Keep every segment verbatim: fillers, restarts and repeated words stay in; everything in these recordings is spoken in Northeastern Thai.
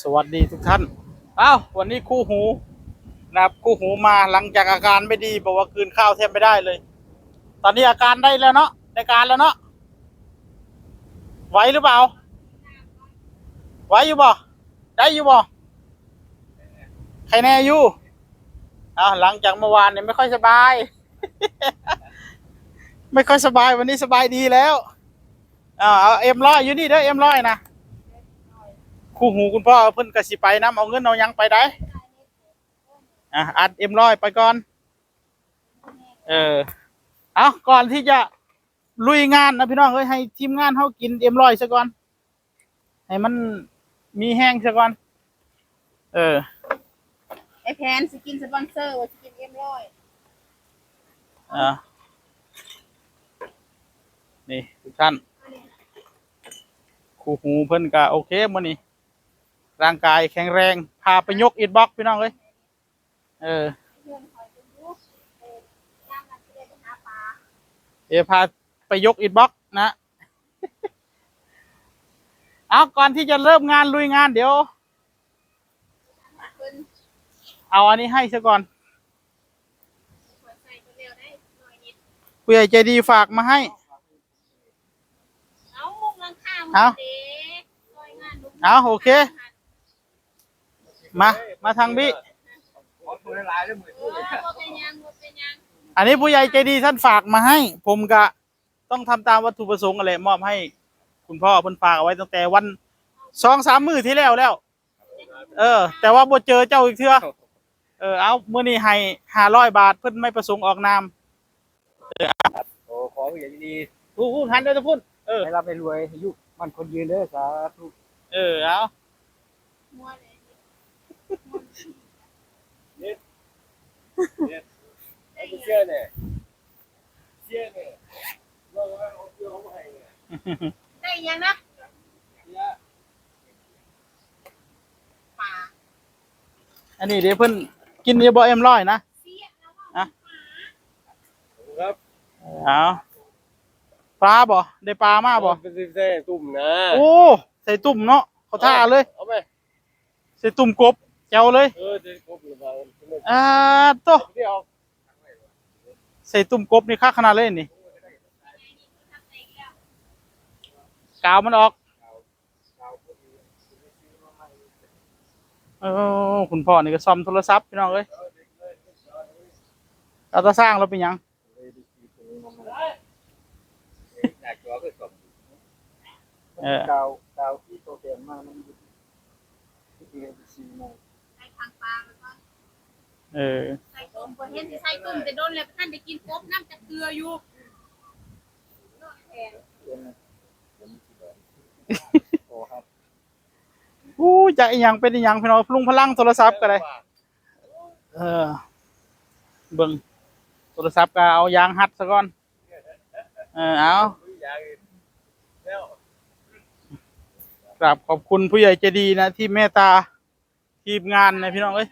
สวัสดีทุกท่าน อ้าว วันนี้คู่หูนะครับ คู่หูมาหลังจากอาการไม่ดี บอกว่ากลืนข้าวแทบไม่ได้เลย ตอนนี้อาการได้แล้วเนาะ ได้การแล้วเนาะ ไหวหรือเปล่า ไหวอยู่บ่ ได้อยู่บ่ ใครแน่อยู่ อ้าว หลังจากเมื่อวานเนี่ยไม่ค่อยสบาย ไม่ค่อยสบาย วันนี้สบายดีแล้ว อ้าว เอาเอ็มร้อยอยู่นี่เด้อ เอ็มร้อยนะ คู่หูคุณพ่อเพิ่นก็สิไปนำ เอาเงินเอาหยังไปได้ อ่ะ อัดเอ็มร้อยไปก่อน เออ เอา ก่อนที่จะลุยงานนะพี่น้องเอ้ย ให้ทีมงานเฮากินเอ็มร้อยซะก่อน ให้มันมีแฮงซะก่อน เออ ไอ้แผนสิกินสปอนเซอร์ ว่าสิกินเอ็มร้อย อ่า นี่ทุกท่าน คู่หูเพิ่นก็โอเคมื้อนี้ ร่างกายแข็งแรง พาไปยกอิฐบล็อกพี่น้องเอ้ย เออ เดี๋ยวพาไปยกอิฐบล็อกนะ เอา ก่อนที่จะเริ่มงานลุยงานเดี๋ยว เอาอันนี้ให้ซะก่อน ผู้ใหญ่ใจดีฝากมาให้ เอามุงหลังคา เอา เด้ ซอยงานลุง เอา โอเค มา มาทางพี่ ขอโทษหลายๆเด้อมื้อ เออ บ่เป็นหยัง บ่เป็นหยัง อันนี้ผู้ใหญ่ใจดีท่านฝากมาให้ ผมก็ต้องทำตามวัตถุประสงค์นั่นแหละ มอบให้คุณพ่อเพิ่นฝากเอาไว้ตั้งแต่วัน สองสามมื้อที่แล้วแล้ว เออ แต่ว่าบ่เจอเจ้าอีกเทื่อ เออ เอา มื้อนี้ให้ห้าร้อยบาท เพิ่นไม่ประสงค์ออกนาม โอ้ ขอผู้ใหญ่ใจดี พู้น พู้น หันไปทางพู้น เออ ให้ร่ำให้รวย อายุมั่นขวัญยืนเด้อ สาธุ เออ เอา เน็ต เน็ต ไอ้เสื้อเนี่ย เสื้อเนี่ย เราเอาเสื้อเขามาให้เนี่ย ได้ยังนะ เสื้อ อันนี้เดี๋ยวเพิ่นกินอยู่บ่ เอ็มร้อยนะ อ่ะ ครับ เอา ปลาบ่ ได้ปลามาบ่ เป็นใส่ตุ่มนะ โอ้ ใส่ตุ่มเนาะ เขาท่าเลย เอาไป ใส่ตุ่มกบ แจ๋วเลย เออ ใส่กบหรือเปล่า อ่า โต เดี๋ยว ใส่ตุ่มกบนี่คักขนาดเลยนี่ กาวมันออก เออ คุณพ่อนี่ก็ซ่อมโทรศัพท์พี่น้องเอ้ย เอาตาสร้างเราเป็นหยัง หน้าจอก็ซ่อม เออ กาว กาวที่โปรแกรมมามันอยู่ที่ เอฟซี มา ใส่ทางปลามันก็ เออ ใส่ตุ่ม บ่เห็นสิใส่ตุ่มแต่โดนแล้ว ท่านได้กินกบน้ำจักเทื่ออยู่ โอ้ครับ อู้ จักอีหยังเป็นอีหยังพี่น้อง พลุงพลังโทรศัพท์ก็ได้ เออ เบิ่ง โทรศัพท์ก็เอายางฮัดซะก่อน เออ เอา กราบขอบคุณผู้ใหญ่ใจดีนะ ที่เมตตาทีมงานนะพี่น้องเอ้ย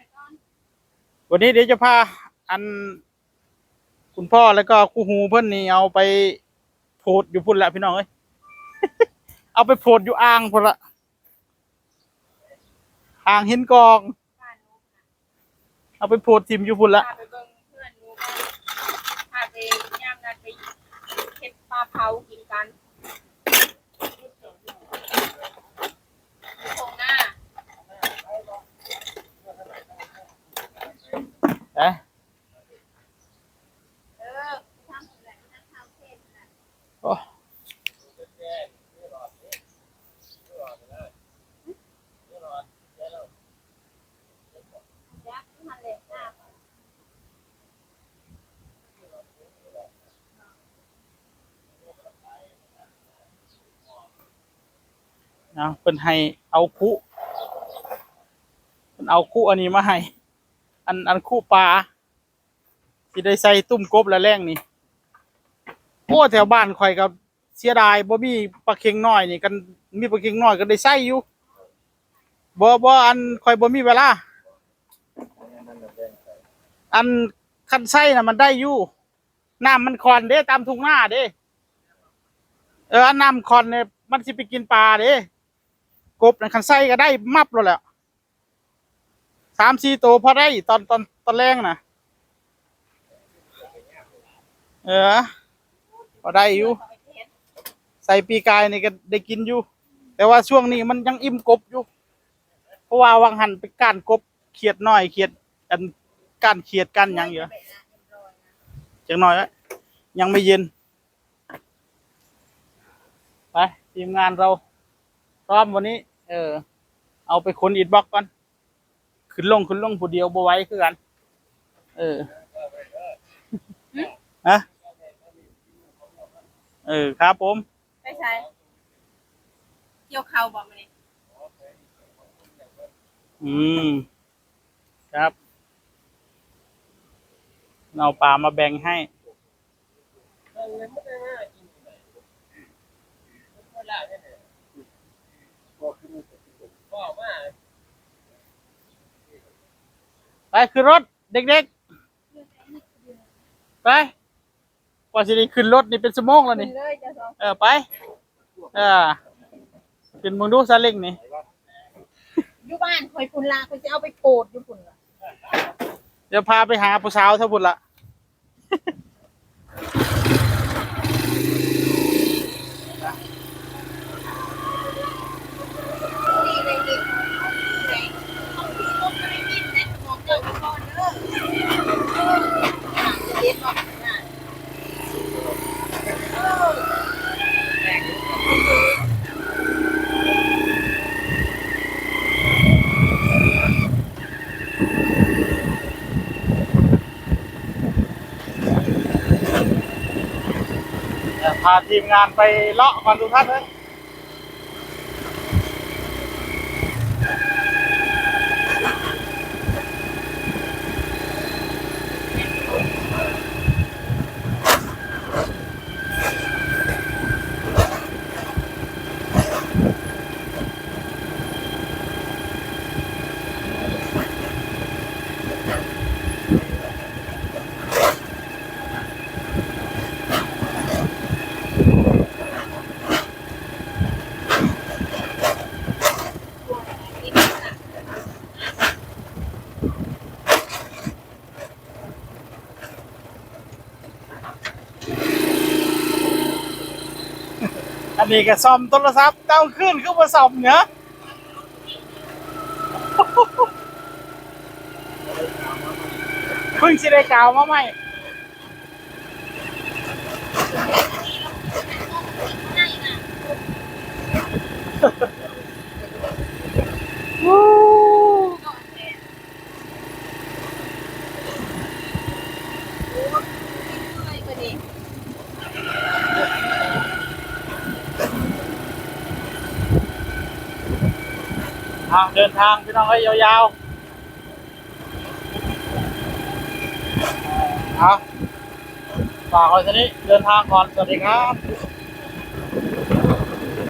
วันนี้เดี๋ยวจะพาอัน คุณพ่อแล้วก็คู่หูเพิ่นนี่เอาไปโพสต์อยู่พุ้นละพี่น้องเอ้ย เอาไปโพสต์อยู่อ่างพุ้นละ อ่างหินกอง เอาไปโพสต์ถิ่มอยู่พุ้นละ พาไปเบิ่งเพื่อนหมู่บ้าน พาไปยามนั้นไปเฮ็ดปลาเผากินกัน อยู่ตรงหน้า เอ๊ะ เออ ทำอะไร ทำเทศน์น่ะ โอ้ เอา เพิ่นให้เอาคุ เพิ่นเอาคุอันนี้มาให้ อัน อันคุปลา สิได้ใส่ตุ่มกบละแลงนี่ โอ้ แถวบ้านข่อยก็เสียดาย บ่มีปลาเข็งน้อยนี่ คันมีปลาเข็งน้อยก็ได้ใส่อยู่ บ่ บ่ อันข่อยบ่มีเวลา อันคันใส่น่ะมันได้อยู่ น้ำมันข้อนเด้ ตามทุ่งนาเด้ เออ อันน้ำข้อนเนี่ยมันสิไปกินปลาเด้ กบนั่นคันใส่ก็ได้มับโลดแหละ สามสี่ตัวพอได้ตอน ตอน ตอนแลงนะ เออ พอได้อยู่ ใส่ปีกายนี่ก็ได้กินอยู่ แต่ว่าช่วงนี้มันยังอิ่มกบอยู่ เพราะว่าวังหันไปก้านกบ เขียดน้อย เขียด อัน ก้านเขียด ก้านหยังอยู่ จักหน่อยละ ยังไม่เย็น ไป ทีมงานเรา พร้อมวันนี้ เออ เอาไปขนอิฐบล็อกก่อน ขึ้นลง ขึ้นลงผู้เดียวบ่ไหวคือกัน เออ ฮะ เออ ครับผม ไปใส่ เกี่ยวข้าวบ่มื้อนี้ อืม ครับ เอาปลามาแบ่งให้ ไปขึ้นรถ เด็กๆ ไป กว่าสิได้ขึ้นรถนี่เป็นชั่วโมงแล้วนี่ ขึ้นเลยจ้ะสอง เออ ไป เออ ขึ้นมึงดูซาเล้งนี่ อยู่บ้านข่อยพุ่นละ ข่อยสิเอาไปโพดอยู่พุ่นละ เดี๋ยวพาไปหาผู้สาวซะพุ่นละ เดี๋ยวพาทีมงานไปเลาะก่อนทุกท่านเลย อันนี้ก็ซ่อมโทรศัพท์ เจ้าขึ้นคือบ่ซ่อมเนี่ย เพิ่งสิได้กาวมาใหม่ อ่ะ เดินทางพี่น้องเอ้ย ยาวๆ เอา ฝากไว้เท่านี้ เดินทางก่อน สวัสดีครับ